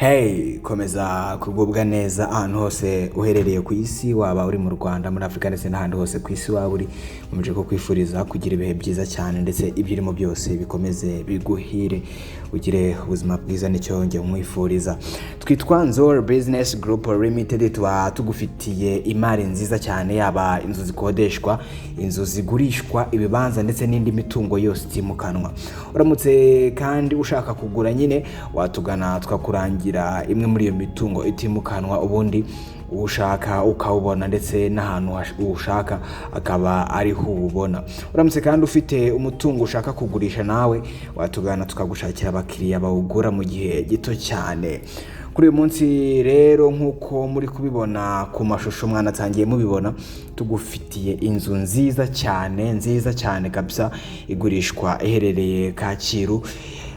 Hey, komeza kugubwa neza ahantu hose uherereye ku isi, waba uri mu Rwanda, muri Afurika ndetse n'ahandi hose ku isi waba uri. Nkomeje kukwifuriza kugira ibihe byiza cyane, ndetse ibyo urimo byose bikomeze biguhire, ugire ubuzima bwiza, nicyo njye nkwifuriza. Twitwa Nzori Business Group Limited, tuba tugufitiye imari nziza cyane, yaba inzu zikodeshwa, inzu zigurishwa, ibibanza ndetse n'indi mitungo yose itimukanwa. Uramutse kandi ushaka kugura nyine, watugana tukakurangira imwe muri iyo mitungo itimukanwa, ubundi ushaka ukawubona, ndetse n'ahantu ushaka akaba ariho uwubona. Uramutse kandi ufite umutungo ushaka kugurisha, nawe watugana tukagushakira abakiriya bawugura mu gihe gito cyane. Kuri uyu munsi rero, nk'uko muri kubibona ku mashusho, mwanatangiye mubibona, tugufitiye inzu nziza cyane, nziza cyane kabisa, igurishwa, iherereye Kacyiru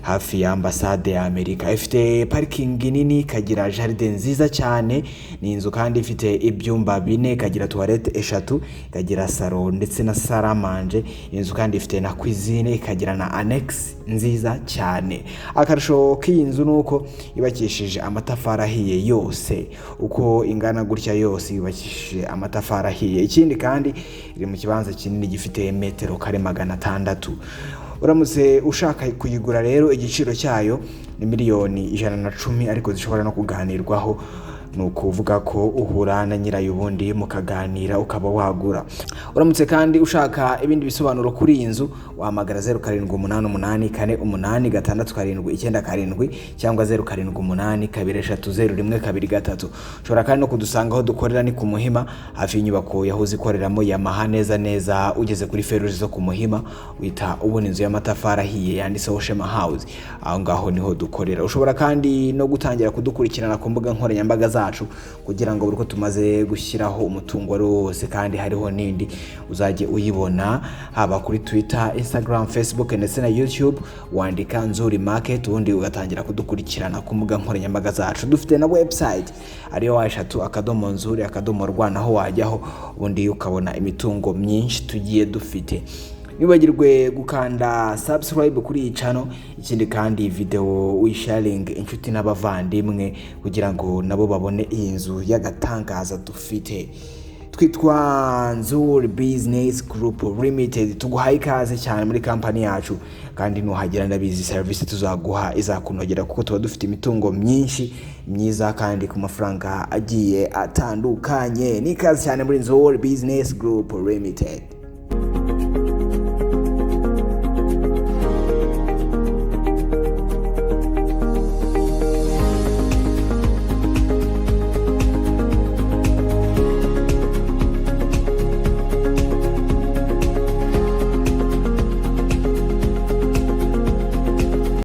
hafi ya ambasade ya Amerika. Ifite parikingi nini, ikagira jardin nziza cyane. Ni inzu kandi ifite ibyumba bine, ikagira toilette eshatu, ikagira salon ndetse na salle à manger. Inzu kandi ifite na cuisine, ikagira na annexe nziza cyane. Akarusho k'iyi nzu ni uko yubakishije amatafari ahiye yose, uko ingana gutya yose yubakishije amatafari ahiye. Ikindi kandi iri mu kibanza kinini gifite metero kare 600. Uramutse ushaka kuyigura rero, igiciro cyayo ni miliyoni 110, ariko zishobora no kuganirwaho. Ni ukuvuga ko uhura na nyirayo ubundi mukaganira, ukaba wagura. Uramutse kandi ushaka ibindi bisobanuro kuri iyi nzu, wahamagara 0788486797 cyangwa 0782301223. Ushobora kandi no kudusanga aho dukorera, ni ku Muhima, hafi y'inyubako yahoze ikoreramo Yamaha. Neza neza ugeze kuri feruje zo ku Muhima, uhita ubona inzu y'amatafari ahiye yanditseho Shema House. Aho ngaho niho dukorera. Ushobora kandi no gutangira kudukurikirana ku mbuga nkoranyambaga zacu, kugira ngo buri uko tumaze gushyiraho umutungo ari wo wose kandi hariho n'indi, uzajye uyibona, haba kuri Twitter, Instagram, Facebook ndetse na YouTube. Wandika Nzuri Market, ubundi ugatangira kudukurikirana ku mbuga nkoranyambaga zacu. Dufite na website ariyo www.nzuri.rw, naho wajyaho ubundi ukabona imitungo myinshi tugiye dufite. Ntiwibagirwe gukanda subscribe kuri iyi channel. Ikindi kandi, video uyisharinge inshuti n'abavandimwe, kugira ngo nabo babone iyi nzu y'agatangaza dufite. Twitwa Nzuri Business Group Limited, tuguhaye ikaze cyane muri kampani yacu, kandi nuhagera ndabizi serivisi tuzaguha izakunogera, kuko tuba dufite imitungo myinshi myiza kandi ku mafaranga agiye atandukanye. Ni ikaze cyane muri Nzuri Business Group Limited.